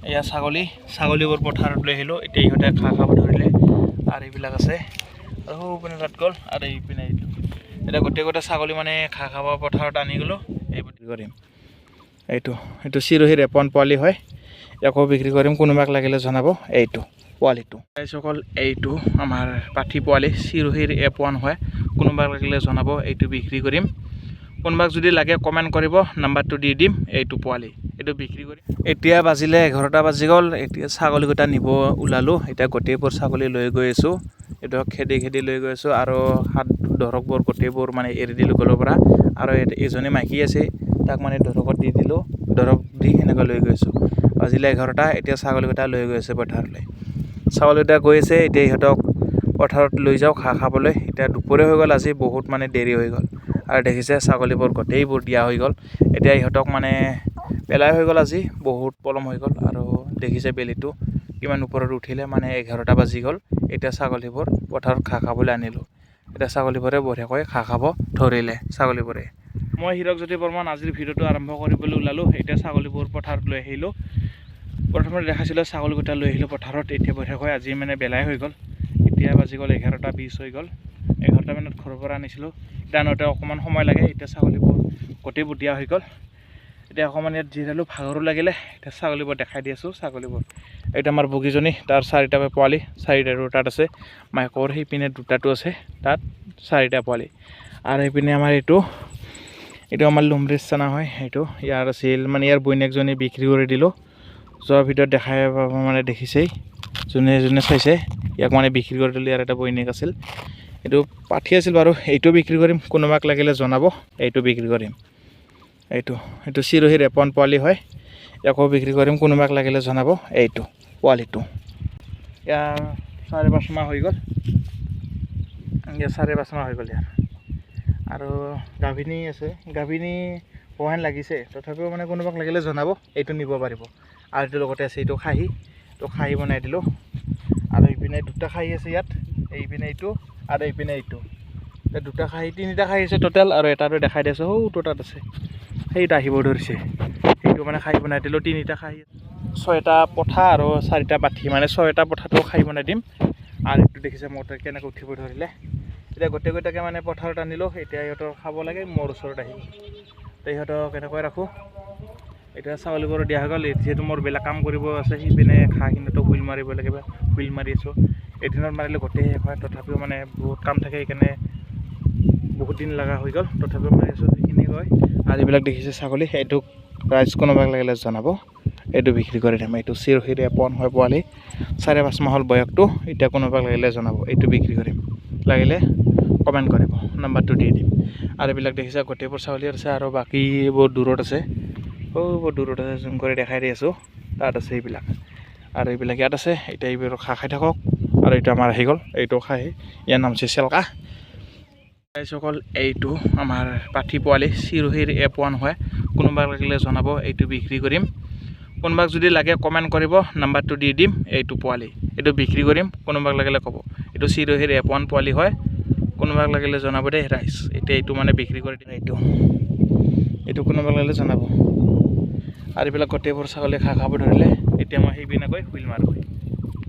এয়া ছাগলী, ছাগলীবোৰ পথাৰত লৈ আহিলোঁ। এতিয়া ইহঁতে ঘাঁহ খাব ধৰিলে। আৰু এইবিলাক আছে আৰু সৌপিনে তাত গ'ল আৰু এইপিনে এইটো। এতিয়া গোটেই গোটেই ছাগলী মানে ঘাঁহ খাব পথাৰত আনি গ'লোঁ। এই বিক্ৰী কৰিম। এইটো এইটো চিৰহীৰ এপন পোৱালি হয়, ইয়াকো বিক্ৰী কৰিম। কোনোবাক লাগিলে জনাব। এইটো পোৱালিটো ৰাইজসকল, এইটো আমাৰ পাঠি পোৱালি, চিৰহীৰ এপন হয়। কোনোবাক লাগিলে জনাব, এইটো বিক্ৰী কৰিম। কোনোবাক যদি লাগে কমেণ্ট কৰিব, নাম্বাৰটো দি দিম। এইটো পোৱালি, এইটো বিক্ৰী কৰিম। এতিয়া বাজিলে 11টা বাজি গ'ল। এতিয়া ছাগলীকেইটা নিব ওলালোঁ। এতিয়া গোটেইবোৰ ছাগলী লৈ গৈ আছোঁ। এইটো খেদি খেদি লৈ গৈ আছোঁ আৰু সাত দৰকবোৰ গোটেইবোৰ মানে এৰি দিলোঁ গলৰ পৰা। আৰু এজনী মাইকী আছে, তাক মানে দৰকত দি দিলোঁ। দৰক দি সেনেকৈ লৈ গৈ আছোঁ। বাজিলে 11টা। এতিয়া ছাগলীকেইটা লৈ গৈ আছে পথাৰলৈ। ছাগলীকেইটা গৈ আছে। এতিয়া ইহঁতক পথাৰত লৈ যাওঁ ঘাঁহ খাবলৈ। এতিয়া দুপৰীয়া হৈ গ'ল, আজি বহুত মানে দেৰি হৈ গ'ল। আৰু দেখিছে, ছাগলীবোৰ গোটেইবোৰ দিয়া হৈ গ'ল। এতিয়া ইহঁতক মানে পেলাই হৈ গ'ল, আজি বহুত পলম হৈ গ'ল। আৰু দেখিছে, বেলিটো কিমান ওপৰত উঠিলে, মানে 11টা বাজি গ'ল। এতিয়া ছাগলীবোৰ পথাৰত ঘাঁহ খাবলৈ আনিলোঁ। এতিয়া ছাগলীবোৰে বঢ়িয়াকৈ ঘাঁহ খাব ধৰিলে ছাগলীবোৰে। মই হিৰকজ্যোতি বৰ্মন, আজিৰ ভিডিঅ'টো আৰম্ভ কৰিবলৈ ওলালোঁ। এতিয়া ছাগলীবোৰ পথাৰত লৈ আহিলোঁ। প্ৰথমতে দেখাইছিলোঁ, ছাগলীকেইটা লৈ আহিলোঁ পথাৰত। এতিয়া বঢ়িয়াকৈ আজি মানে বেলাই হৈ গ'ল। এতিয়া বাজি গ'ল 11টা 20 হৈ গ'ল। 11টা মানত ঘৰৰ পৰা আনিছিলোঁ। এতিয়া আনোতে অকণমান সময় লাগে। এতিয়া ছাগলীবোৰ গোটেইবোৰ দিয়া হৈ গ'ল। এতিয়া অকণমান ইয়াত জিৰালোঁ, ভাগৰো লাগিলে। এতিয়া ছাগলীবোৰ দেখাই দি আছোঁ। ছাগলীবোৰ, এইটো আমাৰ বগীজনী, তাৰ চাৰিটা পোৱালি, চাৰিটাটো তাত আছে। মাইকৰ সেইপিনে দুটাটো আছে, তাত চাৰিটা পোৱালি। আৰু সেইপিনে আমাৰ এইটো এইটো আমাৰ লুমৰিচ চানা হয়। সেইটো ইয়াৰ আছিল, মানে ইয়াৰ বৈনীয়েকজনী বিক্ৰী কৰি দিলোঁ। যোৱাৰ ভিতৰত দেখাই পাব, মানে দেখিছেই যোনে যোনে চাইছে। ইয়াক মানে বিক্ৰী কৰি দিলোঁ। ইয়াৰ এটা বৈনীয়েক আছিল, এইটো পাঠি আছিল বাৰু। এইটো বিক্ৰী কৰিম, কোনোবাক লাগিলে জনাব। এইটো বিক্ৰী কৰিম। এইটো এইটো চিৰহীৰ এপন পোৱালি হয়, ইয়াকো বিক্ৰী কৰিম। কোনোবাক লাগিলে জনাব। এইটো পোৱালিটো, ইয়াৰ 5.5 মাহ হৈ গ'ল। ইয়াৰ 5.5 মাহ হৈ গ'ল ইয়াৰ। আৰু গাভিনী আছে, গাভিনী হোৱা লাগিছে। তথাপিও মানে কোনোবাক লাগিলে জনাব, এইটো নিব পাৰিব। আৰু এইটো লগতে আছে এইটো খাহী, এইটো খাহী বনাই দিলোঁ। আৰু এইপিনে দুটা খাহী আছে ইয়াত, এইপিনে এইটো আৰু এইপিনে এইটো। এই দুটা খাহী, তিনিটা খাহী আছে টোটেল। আৰু এটাটো দেখাই দি আছোঁ, সৌটো তাত আছে, সেইটো আহিব ধৰিছে। সেইটো মানে খাহী বনাই দিলোঁ। তিনিটা খাহী, ছয়টা পঠা আৰু চাৰিটা পাঠি, মানে ছয়টা পঠাটো খাহী বনাই দিম। আৰু এইটো দেখিছে, মতে কেনেকৈ উঠিব ধৰিলে। এতিয়া গোটেইকেইটাকে মানে পথাৰত আনিলোঁ। এতিয়া সিহঁতৰ খাব লাগে, মোৰ ওচৰত আহিল। তো ইহঁতক এনেকৈ ৰাখোঁ। এতিয়া ছাগলীবোৰো দিয়া হৈ গ'ল। যিহেতু মোৰ বেলেগ কাম কৰিব আছে, সিপিনে ঘাঁহখিনিতো হুইল মাৰিব লাগিব। হুইল মাৰি আছোঁ। এদিনত মাৰিলে গোটেই শেষ হয়, তথাপিও মানে বহুত কাম থাকে, সেইকাৰণে বহুত দিন লগা হৈ গ'ল। তথাপিও মাৰি আছোঁ, সেইখিনি কয়। আৰু এইবিলাক দেখিছে ছাগলী, এইটোক ৰাইজ কোনোবাক লাগিলে জনাব, এইটো বিক্ৰী কৰি দিম। এইটো চিৰহিৰে এপন হয় পোৱালি, 5.5 মাহৰ বয়সটো। এতিয়া কোনোবাক লাগিলে জনাব, এইটো বিক্ৰী কৰিম। লাগিলে কমেণ্ট কৰিব, নাম্বাৰটো দি দিম। আৰু এইবিলাক দেখিছে, গোটেইবোৰ ছাগলী আছে আৰু বাকী বহুত দূৰত আছে। বহুত দূৰত আছে, জুম কৰি দেখাই দি আছোঁ, তাত আছে এইবিলাক। আৰু এইবিলাক ইয়াত আছে। এতিয়া এইবোৰ ঘাঁহ খাই থাকক। আৰু এইটো আমাৰ আহি গ'ল, এইটো খাই, ইয়াৰ নাম হৈছে চেলকা। ৰাইজসকল, এইটো আমাৰ পাঠি পোৱালি, চিৰহীৰ এপন হয়। কোনোবাক লাগিলে জনাব, এইটো বিক্ৰী কৰিম। কোনোবাক যদি লাগে কমেণ্ট কৰিব, নাম্বাৰটো দি দিম। এইটো পোৱালি, এইটো বিক্ৰী কৰিম, কোনোবাক লাগিলে ক'ব। এইটো চিৰহীৰ এপন পোৱালি হয়। কোনোবাক লাগিলে জনাব দেই ৰাইজ। এতিয়া এইটো মানে বিক্ৰী কৰি দিম। এইটো এইটো কোনোবাক লাগিলে জনাব। আৰু এইবিলাক গোটেইবোৰ ছাগলী ঘাঁহ খাব ধৰিলে। এতিয়া মই সেইপিনে গৈ হুইল মাৰোগৈ।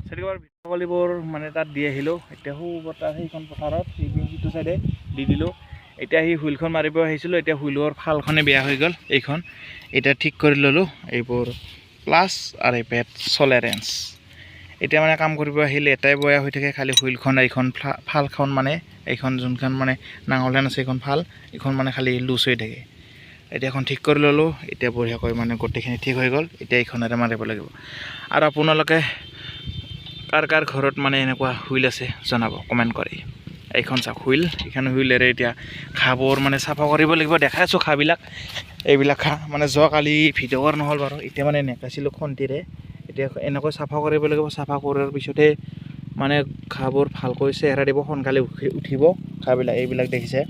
ছাগলীবোৰ মানে তাত দি আহিলোঁ। এতিয়া সৌ বতাহ সেইখন পথাৰত সিটো চাইডে দি দিলোঁ। এতিয়া সি হুইলখন মাৰিব আহিছিলোঁ। এতিয়া হুইলৰ ফালখনে বেয়া হৈ গ'ল এইখন। এতিয়া ঠিক কৰি ল'লোঁ। এইবোৰ প্লাছ আৰু এই পেট চলেৰেঞ্চ। এতিয়া মানে কাম কৰিব আহিলে এটাই বয়া হৈ থাকে খালি হুইলখন, এইখন ফালখন, মানে এইখন যোনখন মানে নাঙলহেন আছে, এইখন ফাল, এইখন মানে খালি লুজ হৈ থাকে। এতিয়া এখন ঠিক কৰি ল'লোঁ। এতিয়া বঢ়িয়াকৈ মানে গোটেইখিনি ঠিক হৈ গ'ল। এতিয়া এইখনেৰে মাৰিব লাগিব। আৰু আপোনালোকে কাৰ কাৰ ঘৰত মানে এনেকুৱা হুইল আছে জনাব কমেণ্ট কৰি। এইখন চাওক হুইল, এইখন হুইলেৰে এতিয়া ঘাঁহবোৰ মানে চাফা কৰিব লাগিব। দেখাই আছোঁ ঘাঁহবিলাক, এইবিলাক ঘাঁহ মানে যোৱাকালি ভিডিঅ' কৰা নহ'ল বাৰু। এতিয়া মানে নেকাচিলোঁ খন্তিৰে। এতিয়া এনেকৈ চাফা কৰিব লাগিব। চাফা কৰাৰ পিছতহে মানে ঘাঁহবোৰ ভালকৈ চেহেৰা দিব, সোনকালে উঠিব ঘাঁহবিলাক। এইবিলাক দেখিছে,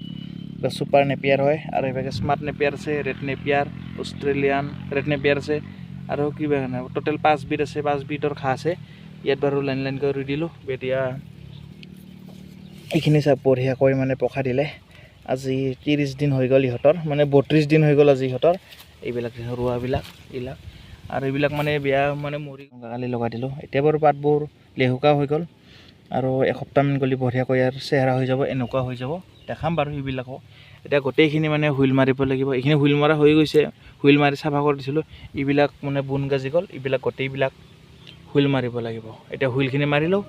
ছুপাৰ নেপিয়াৰ হয়। আৰু এইভাগে স্মাৰ্ট নেপিয়াৰ আছে, red Napier, Australian red Napier আছে আৰু কিবা টোটেল পাঁচবিধ আছে, পাঁচবিধৰ ঘাঁহ আছে ইয়াত বাৰু। লাইন লাইনকৈ ৰুই দিলোঁ। এতিয়া এইখিনি চাওক, বঢ়িয়াকৈ মানে পখা দিলে। আজি 30 দিন হৈ গ'ল ইহঁতৰ, মানে 32 দিন হৈ গ'ল আজি ইহঁতৰ। এইবিলাক ৰোৱাবিলাক এইবিলাক। আৰু এইবিলাক মানে বেয়া মানে মৰি কালি লগাই দিলোঁ। এতিয়া বাৰু পাতবোৰ লেহুকা হৈ গ'ল আৰু এসপ্তাহমান গ'লে বঢ়িয়াকৈ ইয়াৰ চেহেৰা হৈ যাব, এনেকুৱা হৈ যাব, দেখাম বাৰু এইবিলাকো। এতিয়া গোটেইখিনি মানে হুইল মাৰিব লাগিব। এইখিনি হুইল মৰা হৈ গৈছে, হুইল মাৰি চাফা কৰি দিছিলোঁ। এইবিলাক মানে বোন গাজি গ'ল, এইবিলাক গোটেইবিলাক হুইল মাৰিব লাগিব। এতিয়া হুইলখিনি মাৰি লওঁ,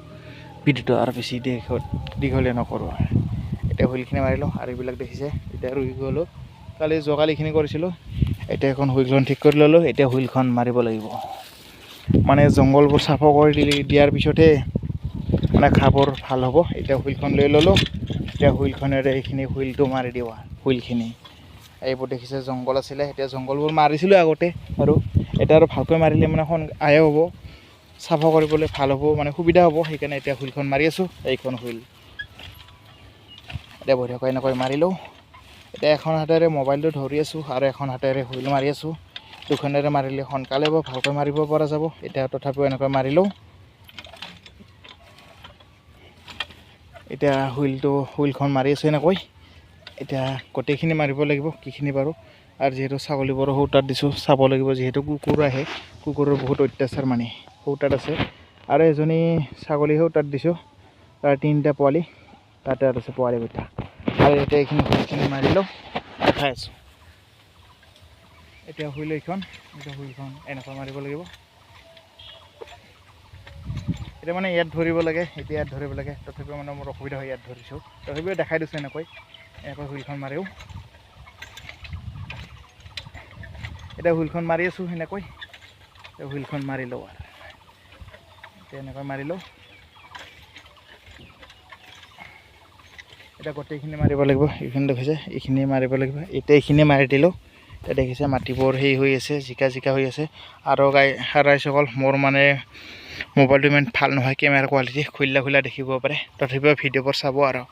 ভিডিঅ'টো আৰু বেছি দীঘলীয়া নকৰোঁ। এতিয়া হুইলখিনি মাৰি লওঁ। আৰু এইবিলাক দেখিছে, এতিয়া ৰুই গ'লোঁ, কালি যোৱাকালি এইখিনি কৰিছিলোঁ। এতিয়া এখন হুইলখন ঠিক কৰি ল'লোঁ, এতিয়া হুইলখন মাৰিব লাগিব। মানে জংঘলবোৰ চাফা কৰি দিয়াৰ পিছতহে মানে ঘাঁহবোৰ ভাল হ'ব। এতিয়া হুইলখন লৈ ল'লোঁ, এতিয়া হুইলখনেৰে এইখিনি হুইলটো মাৰি দিওঁ। হুইলখিনি এইবোৰ দেখিছে জংঘল আছিলে, এতিয়া জংঘলবোৰ মাৰিছিলোঁ আগতে আৰু এতিয়া আৰু ভালকৈ মাৰিলে মানে আয়ে হ'ব, চাফা কৰিবলৈ ভাল হ'ব, মানে সুবিধা হ'ব। সেইকাৰণে এতিয়া হুইলখন মাৰি আছোঁ। এইখন হুইল এতিয়া বঢ়িয়াকৈ এনেকৈ মাৰিলোঁ। এতিয়া এখন হাতেৰে মোবাইলটো ধৰি আছোঁ আৰু এখন হাতেৰে হুইল মাৰি আছোঁ। দুখনেৰে মাৰিলে সোনকালে হ'ব, ভালকৈ মাৰিব পৰা যাব। এতিয়া তথাপিও এনেকৈ মাৰিলোঁ। এতিয়া হুইলখন মাৰি আছোঁ এনেকৈ। এতিয়া গোটেইখিনি মাৰিব লাগিব, কিখিনি পাৰোঁ। আৰু যিহেতু ছাগলীবোৰো সৌতাত দিছোঁ, চাব লাগিব, যিহেতু কুকুৰ আহে, কুকুৰৰ বহুত অত্যাচাৰ মানে সৌতাত আছে। আৰু এজনী ছাগলী সৌতাত দিছোঁ, তাৰ 3টা পোৱালি, তাতে আছে পোৱালিকেইটা। আৰু এতিয়া এইখিনি হুইলখিনি মাৰি লওঁ, দেখাই আছোঁ। এতিয়া হুইল এইখন, এতিয়া হুইলখন এনেকৈ মাৰিব লাগিব। এতিয়া মানে ইয়াত ধৰিব লাগে, এতিয়া ইয়াত ধৰিব লাগে, তথাপিও মানে মোৰ অসুবিধা হয়, ইয়াত ধৰিছোঁ, তথাপিও দেখাই দিছোঁ এনেকৈ এনেকৈ হুইলখন মাৰিও। এতিয়া হুইলখন মাৰি আছোঁ সেনেকৈ, এতিয়া হুইলখন মাৰি লওঁ আৰু এতিয়া এনেকৈ মাৰি লওঁ। এতিয়া গোটেইখিনি মাৰিব লাগিব, এইখিনি দেখিছে, এইখিনি মাৰিব লাগিব। এতিয়া এইখিনি মাৰি দিলোঁ। এতিয়া দেখিছে মাটিবোৰ সেই হৈ আছে, জিকা জিকা হৈ আছে। আৰু ৰাইজসকল, মোৰ মানে মোবাইলটো ইমান ভাল নহয়, কেমেৰা কোৱালিটি খুলা খুলা দেখিব পাৰে, তথাপিও ভিডিঅ'বোৰ চাব আৰু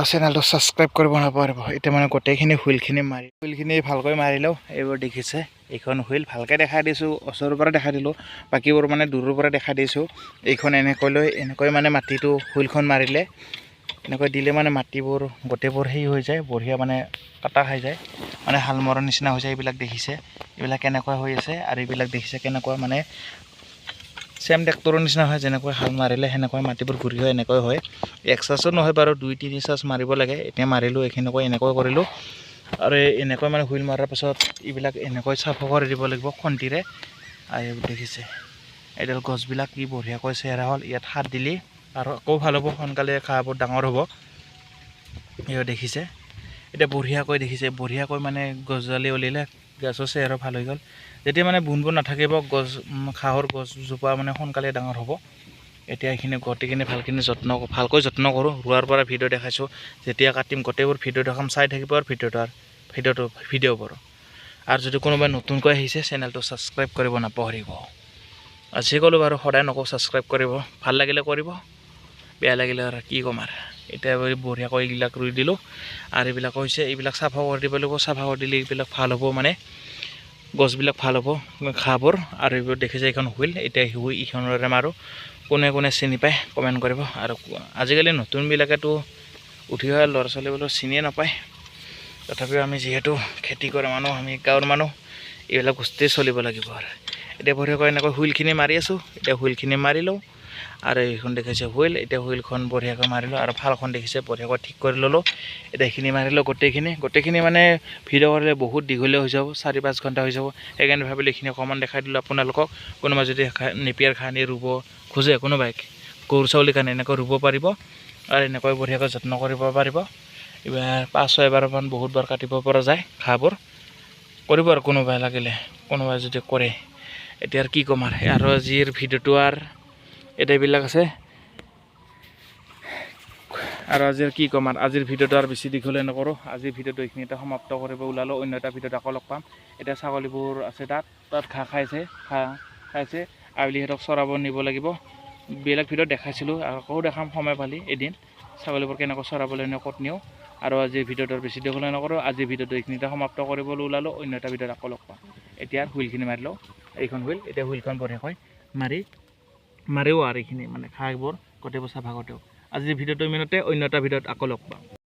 চেনেলটো ছাবস্ক্ৰাইব কৰিব নাপাহৰিব। এতিয়া মানে গোটেইখিনি হুইলখিনি মাৰি, হুইলখিনি ভালকৈ মাৰি লওঁ। এইবোৰ দেখিছে, এইখন হুইল ভালকৈ দেখাই দিছোঁ, ওচৰৰ পৰা দেখাই দিলোঁ, বাকীবোৰ মানে দূৰৰ পৰা দেখাই দিছোঁ। এইখন এনেকৈ লৈ এনেকৈ মানে মাটিটো হুইলখন মাৰিলে এনেকৈ দিলে মানে মাটিবোৰ গোটেইবোৰ সেই হৈ যায়, বঢ়িয়া মানে কাটা খাই যায়, মানে হাল মৰাৰ নিচিনা হৈ যায়। এইবিলাক দেখিছে, এইবিলাক কেনেকুৱা হৈ আছে। আৰু এইবিলাক দেখিছে কেনেকুৱা মানে চেম ট্ৰেক্টৰৰ নিচিনা হয়, যেনেকৈ হাল মাৰিলে সেনেকৈ মাটিবোৰ ঘূৰি হয়, এনেকৈ হয়। এক চাছো নহয় বাৰু, 2-3 চাচ মাৰিব লাগে। এতিয়া মাৰিলোঁ, এইখিনিকৈ এনেকৈ কৰিলোঁ। আৰু এনেকৈ মানে হুইল মৰাৰ পাছত এইবিলাক এনেকৈ চাফা কৰি দিব লাগিব খন্তিৰে। আৰু এইবোৰ দেখিছে, এইডাল গছবিলাক কি বঢ়িয়াকৈ চেহেৰা হ'ল। ইয়াত সাৰ দিলে আৰু আকৌ ভাল হ'ব, সোনকালে ঘাঁহবোৰ ডাঙৰ হ'ব। এয়া দেখিছে, এতিয়া বঢ়িয়াকৈ দেখিছে, বঢ়িয়াকৈ মানে গছডালি উলিয়ালে গছৰ চেহেৰা ভাল হৈ গ'ল। যেতিয়া মানে বোনবোৰ নাথাকিব, গছ ঘাঁহৰ গছজোপা মানে সোনকালে ডাঙৰ হ'ব। এতিয়া এইখিনি গোটেইখিনি ভালখিনি যত্ন, ভালকৈ যত্ন কৰোঁ। ৰোৱাৰ পৰা ভিডিঅ' দেখাইছোঁ, যেতিয়া কাটিম গোটেইবোৰ ভিডিঅ' দেখাম, চাই থাকিব আৰু ভিডিঅ'টো আৰু ভিডিঅ'বোৰ। আৰু যদি কোনোবাই নতুনকৈ আহিছে, চেনেলটো ছাবস্ক্ৰাইব কৰিব নাপাহৰিব। আজি ক'লোঁ বাৰু, সদায় নকওঁ ছাবস্ক্ৰাইব কৰিব, ভাল লাগিলে কৰিব, বেয়া লাগিলে আৰু কি ক'ম আৰু। এতিয়া বঢ়িয়াকৈ এইবিলাক ৰুই দিলোঁ। আৰু এইবিলাক হৈছে, এইবিলাক চাফা কৰি দিব লাগিব। চাফা কৰি দিলে এইবিলাক ভাল হ'ব, মানে গছবিলাক ভাল হ'ব, ঘাঁহবোৰ। আৰু এইবোৰ দেখিছে, এইখন হুইল, এতিয়া হুইল এইখনেৰে মাৰোঁ। কোনে কোনে চিনি পায় কমেণ্ট কৰিব। আৰু আজিকালি নতুনবিলাকেতো উঠি অহা ল'ৰা ছোৱালীবোৰো চিনিয়ে নাপায়। তথাপিও আমি যিহেতু খেতি কৰা মানুহ, আমি গাঁৱৰ মানুহ, এইবিলাক বস্তুৱেই চলিব লাগিব আৰু। এতিয়া বঢ়িয়াকৈ এনেকৈ হুইলখিনি মাৰি আছোঁ। এতিয়া হুইলখিনি মাৰি লওঁ। আৰু এইখন দেখিছে হুইল, এতিয়া হুইলখন বঢ়িয়াকৈ মাৰিলোঁ। আৰু ফালখন দেখিছে বঢ়িয়াকৈ ঠিক কৰি ল'লোঁ। এতিয়া এইখিনি মাৰিলোঁ গোটেইখিনি মানে ভিডিঅ' কৰিলে বহুত দীঘলীয়া হৈ যাব, 4-5 ঘণ্টা হৈ যাব। সেইকাৰণে ভাবিলোঁ এইখিনি অকণমান দেখাই দিলোঁ আপোনালোকক। কোনোবা যদি নেপিয়াৰ ঘাঁহ আনি ৰুব খোজে, কোনোবাই গৰু ছাগলীৰ কাৰণে এনেকৈ ৰুব পাৰিব আৰু এনেকৈ বঢ়িয়াকৈ যত্ন কৰিব পাৰিব। এইবাৰ 5-6 বাৰমান বহুতবাৰ কাটিব পৰা যায় ঘাঁহবোৰ, কৰিব আৰু কোনোবাই লাগিলে, কোনোবাই যদি কৰে। এতিয়া আৰু কি ক'ম আৰু। আৰু আজিৰ ভিডিঅ'টো আৰু এতিয়া এইবিলাক আছে। আৰু আজিৰ কি ক'ম আৰু, আজিৰ ভিডিঅ'টো আৰু বেছি দীঘলীয়া নকৰোঁ। আজিৰ ভিডিঅ'টো এইখিনিতে সমাপ্ত কৰিব ওলালোঁ। অন্য এটা ভিডিঅ'ত আকৌ লগ পাম। এতিয়া ছাগলীবোৰ আছে তাত, তাত ঘাঁহ খাইছে, ঘাঁহ খাইছে। আবেলি সিহঁতক চৰাব নিব লাগিব। বেলেগ ভিডিঅ'ত দেখাইছিলোঁ, আকৌ দেখাম সময় পালি এদিন, ছাগলীবোৰ কেনেকৈ চৰাবলৈ নিওঁ, ক'ত নিওঁ। আৰু আজিৰ ভিডিঅ'টো আৰু বেছি দীঘলীয়া নকৰোঁ। আজিৰ ভিডিঅ'টো এইখিনিতে সমাপ্ত কৰিবলৈ ওলালোঁ। অন্য এটা ভিডিঅ'ত আকৌ লগ পাম। এতিয়া হুইলখিনি মাৰি লওঁ। এইখন হুইল, এতিয়া হুইলখন বঢ়িয়াকৈ মাৰিও আৰু এইখিনি মানে ঘাঁহবোৰ গোটেইবোৰ চাফা কৰি দিওঁ। আজিৰ ভিডিঅ'টো ইমানতে, অন্য এটা ভিডিঅ'ত আকৌ লগ পাম।